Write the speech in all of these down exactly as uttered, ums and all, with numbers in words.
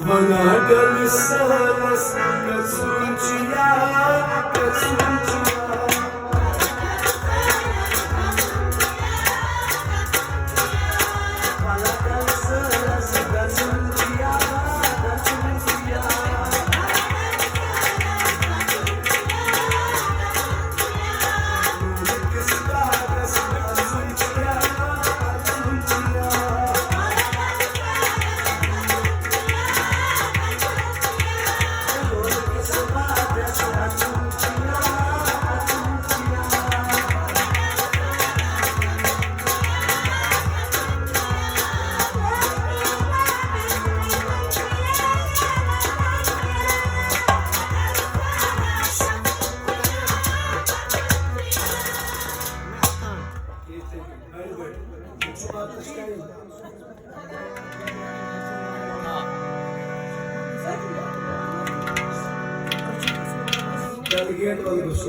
ونان ڈل سالس کژُن چھُ یار، کژُن چھُ یار۔ Delegate وَلہٕ گوٚژھ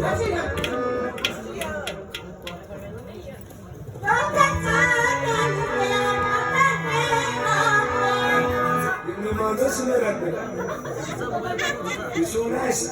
یہِ نٮ۪مازَس چھِنہٕ رَٹٕنۍ۔ یہِ سون آسہِ۔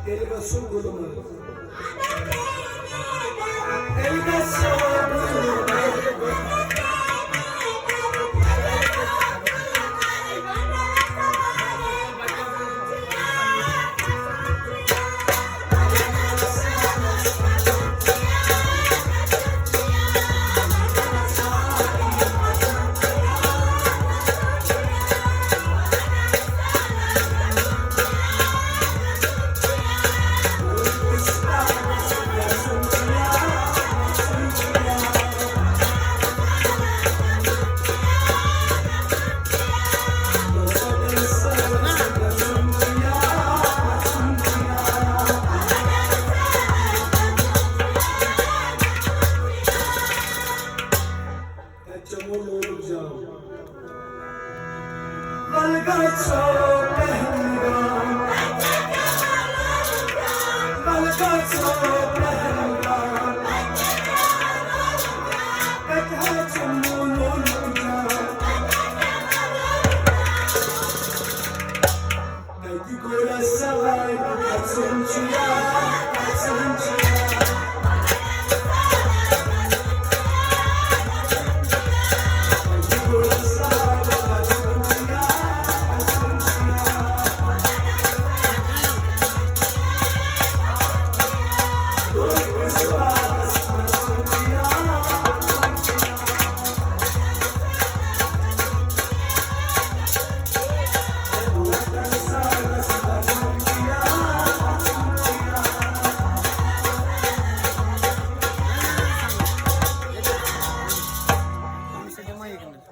تیٚلہِ گژھو گُلمرگ۔ تیٚلہِ گژھو گُلمرگ۔ تَتہِ چَمو لولُک جام۔ وَلہٕ گژھو پہلگام۔ وَلہٕ گژھو پہلگام۔ تَتہِ ہا چَمو لولُک جام۔ تَتہِ گوٚو سوال، اَژُن چھُ یار، اَژُن چھُ یار۔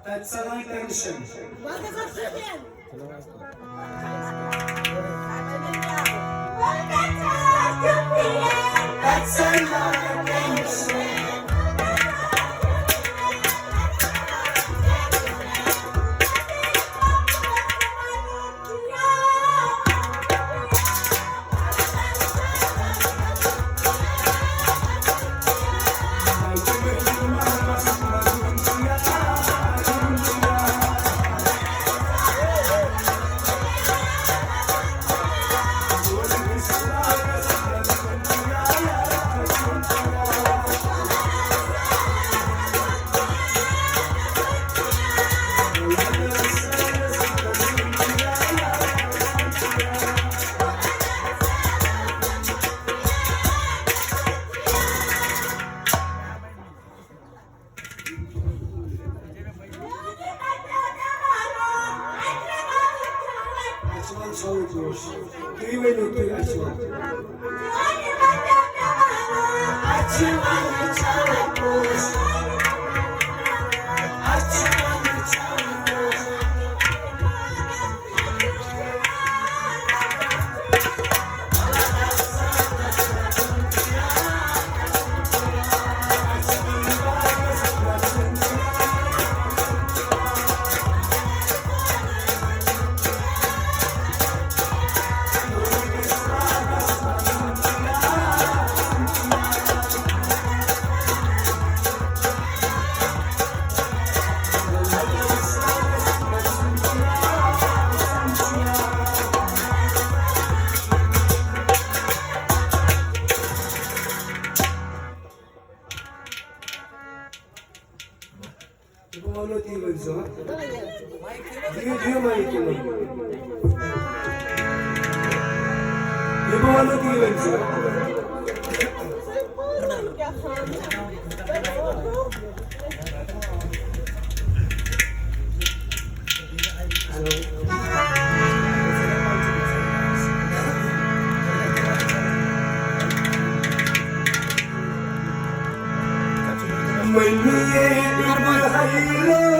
تَتہِ ژَلان ٹٮ۪نشَن۔ تَتہِ ژَلان ٹٮ۪نشَن۔ بہٕ وَنو تی ؤنۍ زیو، ہا؟ دِیِو، دِیِو مایِک یِمَن۔ یہِ بہٕ وَنو تی ؤنۍ زیو۔ ہیلو۔